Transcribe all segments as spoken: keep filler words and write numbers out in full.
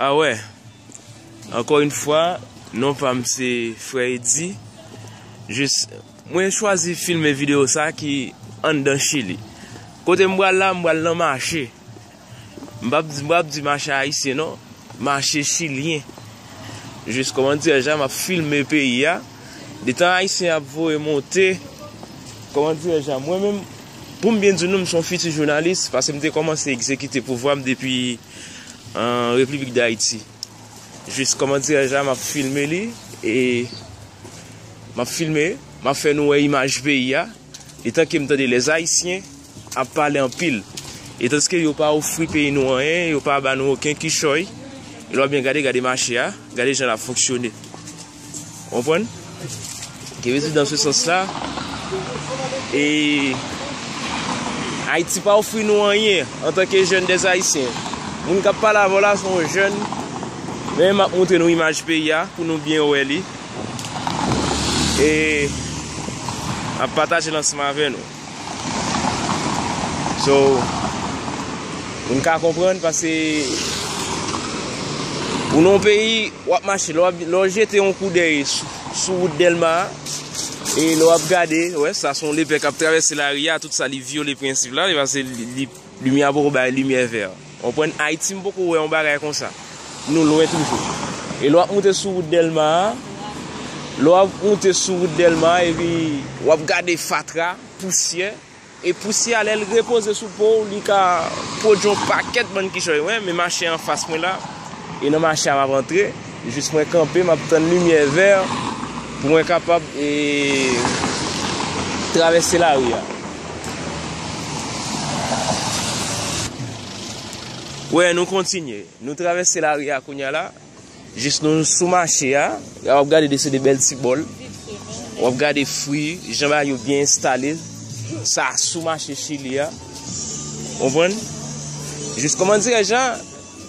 Ah ouais. Encore une fois, non pa m se Frè Eddy. Jis, mwen chwazi filme videyo sa ki anndan Chili. Kote m pral la, m pral nan mache. M p ap, m p ap di mache ayisyen non, mache chilyen. Jis kòman dirèj la, m ap filme peyi a. Detan ayisyen ap voye monte, kòman dirèj la, mwen menm, pou m byen di nou, m se yon fiti jounalis, paske m te kòmanse egzekite pouvwa m depi, an, Repiblik Dayiti. Jis kòman dirèj la, m ap filme li, e m ap filme, m ap fè nou wè imaj peyi a, etan ke m tande lèzayisyen ap pale anpil. E tandiske yo pa ofri peyi nou anyen, yo pa ba nou okenn kichòy. E lè w ap byen gade, gade mache a, gade jan l ap fonksyone. Konprann? Ki vle di, dans ce sens-là, e Ayiti pa ofri nou anyen antanke jèn dèzayisyen. Moun k ap pale avè w la se yon jèn, men m ap montre nou imaj peyi a pou nou byen wè li. E m ap pataje l ansanm avè nou. So, pou n ka konprann, paske ou nan yon peyi, w ap mache, lè w ap, lè w jete yon koudèy sou, sou wout Dèlma a, e lè w ap gade, wè, sa se yon lepè k ap travèse lari a, tout sa, li vyole prensip la, paske li, li, limyè a poko bay limyè vè. Konprann? Ayiti, m poko wè yon bagay konsa. Nou lwen toujou. E lè w ap moute sou wout Dèlma a, lè w ap moute sou wout Dèlma a, epi w ap gade fatra, pousyè, e pousyè a, lè l repoze sou po w, li ka pwodui yon pakèt bann kichòy. Wi, men mache anfas mwen la, e nan mache a m ap antre, jis mwen kanpe, m ap tann limyè vè pou mwen kapab, e, travèse lari a. Wè, nou kontinye. Nou travèse lari a kounye a la. Jis nou sou mache a. W ap gade de, se de bèl ti bòl. W ap gade fwi, jan bagay yo byen enstale. Sa sou mache Chili a. Konprann? Jis kòman dirèj la,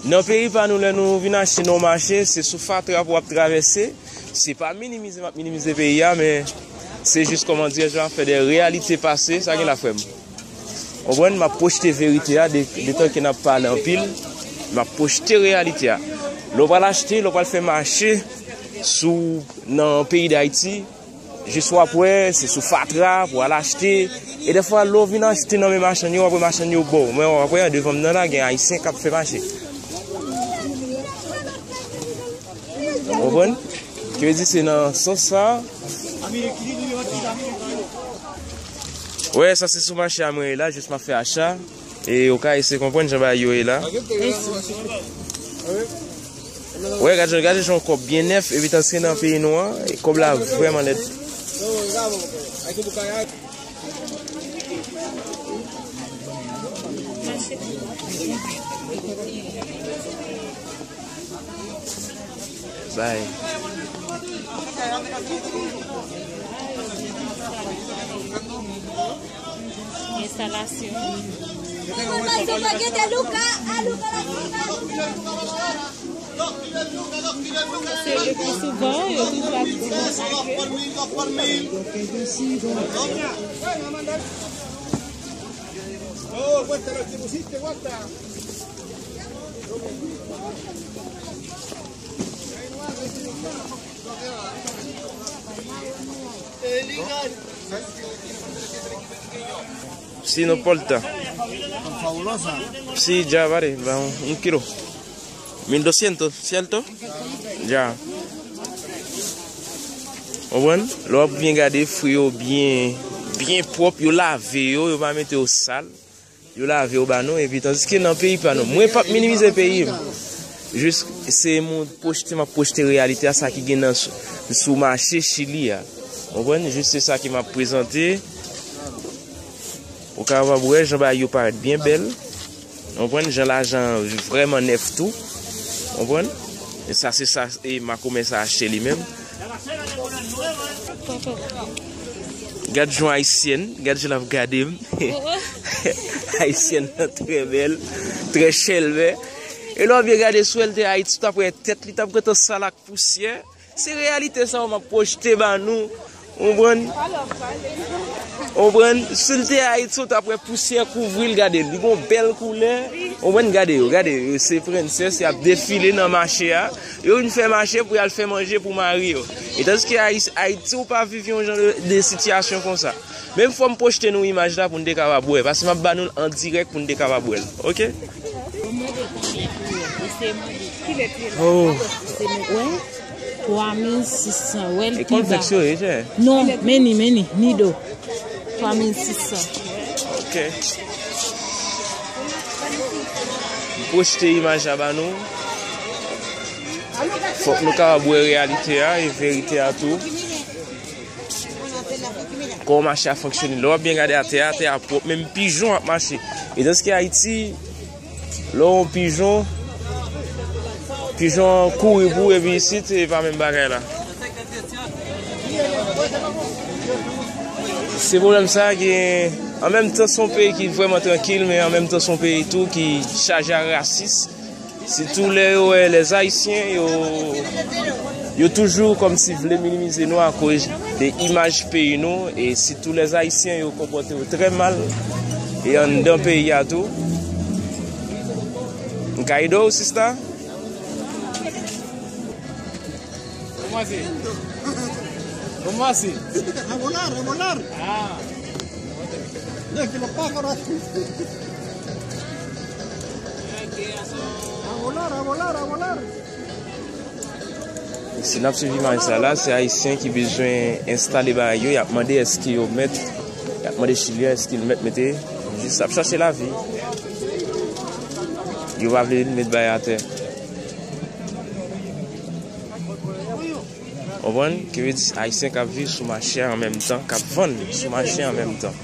nan peyi pa nou, lè nou vin achte nan yon mache, se sou fatra pou w ap travèse. Se pa minimize m ap minimize peyi a, men se jis kòman dirèj la fè de reyalite pase, sa gen la frè m. Konprann? M ap pwojte verite a, de, detan ke n ap pale anpil, m ap pwojte reyalite a. Lè w pral achte, lè w pral fè mache sou, nan peyi Dayiti, jis w ap wè, se sou fatra pou w al achte. E dèfwa, lè w vin achte nan men machann yo, w ap wè machann yo bo w. Men w ap wè, devan m nan la, gen Ayisyen k ap fè mache. Konprann? Ki vle di se nan sans sa. Wè, sa se sou mache a mwen ye la, jis m ap fè acha. E ou ka eseye konprann jan bagay yo ye la. Wè, gade, gade jan yon kòb byen nèf, epi tandiske nan peyi nou an, e kòb la vrèman lèd. Bay. Enstalasyon. Se le pli souvan, yo toujou ap di konsa ke. Si no importa. Si ya vale, va un, un kilo. Mil dosyentos, sierto? Ya. Konprann? Lè w ap byen gade, fwi yo byen, byen pwòp, yo lave yo, yo pa mete yo sal. Yo lave yo ba nou, epi tandiske nan peyi pa nou. Mwen p ap minimize peyi m. Jis se moun pwojte, m ap pwojte reyalite a, sa ki gen nan sou, sou mache Chili a. Konprann? Jis se sa ke m ap prezante. Ou kapab wè jan bagay yo parèt byen bèl. Konprann? Jan lajan vrèman nèf tou. Konprann? E sa, se sa, e makomè sa achte li menm. Gad jan ayisyèn, gad jan l ap gade m. Ayisyèn nan trè bèl, trè chèlbè. E lè w byen gade sou l te Ayiti, w t ap wè tèt li t ap gentan sal ak pousyè. Se reyalite sa yo m ap pwojte ba nou. Ou konprann? Ou konprann? Si l te Ayiti, w t ap wè pousyè kouvri l, gade l. Li gon bèl koulè. Ou konprann? Gade yo, gade yo. Se prensès, y ap defile nan mache a. Yo vin fè mache pou y al fè manje pou mari yo. E tandiske Ayis-, Ayiti, ou pa viv yon jan de, de sitiyasyon konsa. Menm fò m pwochte nou imaj la pou n te kapab wè, paske m ap ba nou l an dirèk pou n te kapab wè l. Oke? Oh. Twa mil sis san, wè l pi ba. E konplèks yo ye, chè. Non, men ni, men ni, ni do. Twa mil sis san. Ok. M pwochte imaj la ba nou. Fòk nou kapab wè reyalite a e verite a tou. Kòman mache a fonksyone. Lè w ap byen gade atè a, atè a pwòp, menm pijon ap mache. E tandiske Ayiti, lè w wè yon pijon, pijon an kouri pou ou, epi isit, se pa menm bagay la. Se pwoblèm sa gen, an menm tan, se yon peyi ki vrèman trankil, men an menm tan, se yon peyi tou ki chaje a rasis. Sitou lè yo wè lèzayisyen, yo, yo toujou kòmsi vle minimize nou akoz de imaj peyi nou, e sitou lèzayisyen, yo konpòte yo trè mal e anndan peyi a tou. M ka ede w, sista? Kòman se? Kòman se? A volar, a volar. Ah. Tranquilo, pájaro. A volar, a volar, a volar. Si n ap swiv imaj sa la, se Ayisyen ki bezwen enstale bagay yo, y ap mande èske yo mèt, y ap mande Chilyen èske l mèt mete, jis ap chache lavi. Yo pa vle met bagay atè. Konprann? Ki vle di Ayisyen k ap viv sou mache a an menm tan, k ap vann sou mache a an menm tan.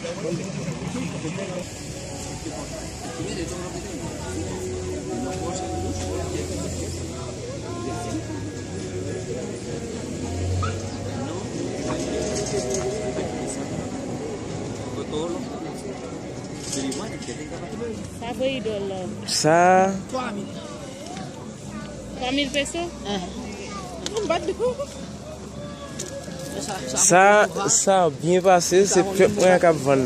Sa vre idòl la. Sa. Twa mil peso? Sa, sa byen pase, se pèp mwen an k ap vann.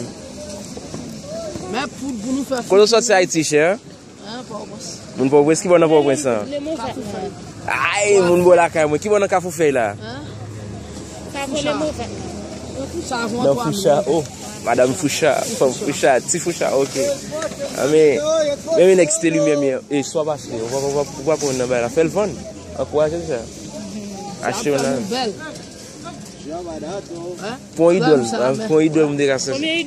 Men pou, pou nou fè. Kote w sòti Ayiti, chè? Hein, Pòtoprens. Moun Pòtoprens, ki bò nan Pòtoprens lan? Ay, moun bò lakay mwen, ki bò nan Kafou Fèy la? Hein? Nan Foucha, oh, madanm Foucha, fanm Foucha, ti Foucha, ok. A, men, men, men nèg Site Limyè, men, e swa pase, ou pa, ou pa, ou pa konn nan bagay la, fè l vann. Ankouraje l, sa. Achte yon nan. Pon idòl, pon idòl, m te ka sèche. Konbyen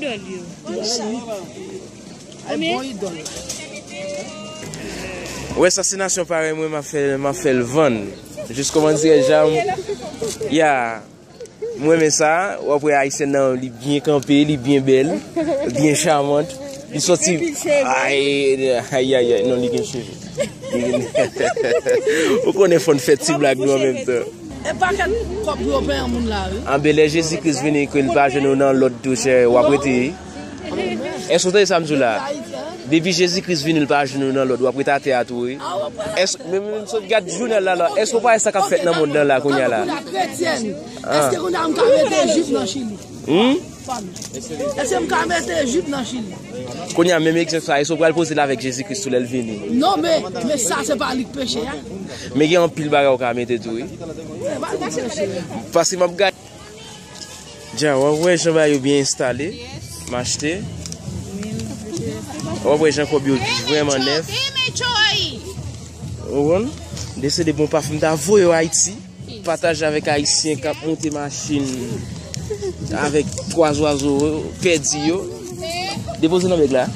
idòl yo? Ou wè sa, se nasyon parèy mwen, m ap fè, m ap fè l vann. Jis kòman dirè, jan, ya, m renmen sa, w ap wè Ayisyèn nan, li byen kanpe, li byen bèl, byen chamant. Li sòti, ay, ay, ay, ay, non, li gen cheve. Ou konnen fò n fè ti blag nou an menm tan. E pakèt kòb pou yo penyen moun la, wi. Anben, lè Jezi Kris vini, ke l pa jwenn ou nan lòd tou, chè, w ap rete. Èske w tande sa m di w la? Depi Jezi Kris vini, l pa jwenn ou nan lòd, w ap rete atè a tou, wi. Èske, men, men, men, sot gad jounal la, la. Èske w pa wè sa k ap fèt nan mond lan la, kounye a la? Èske kounye a m ka mete jip nan Chili? Hmm? Èske m ka mete jip nan Chili? Kounye a, menm egzanp sa, èske w pral poze l avèk Jezi Kris tou lè l vini? Non, men, men sa, se pa li k peche a. Men gen anpil bagay ou ka mete tou, wi. Paske m ap gade. Dja, w ap wè jan bagay yo byen enstale. M achte. W ap wè jan kòb yo vrèman nèf. Ou konn? Desede bon pafen m ta voye w Ayiti. Pataje avèk Ayisyen k ap monte machin avèk twa zwazo pèdi yo. Depoze nan bèg la.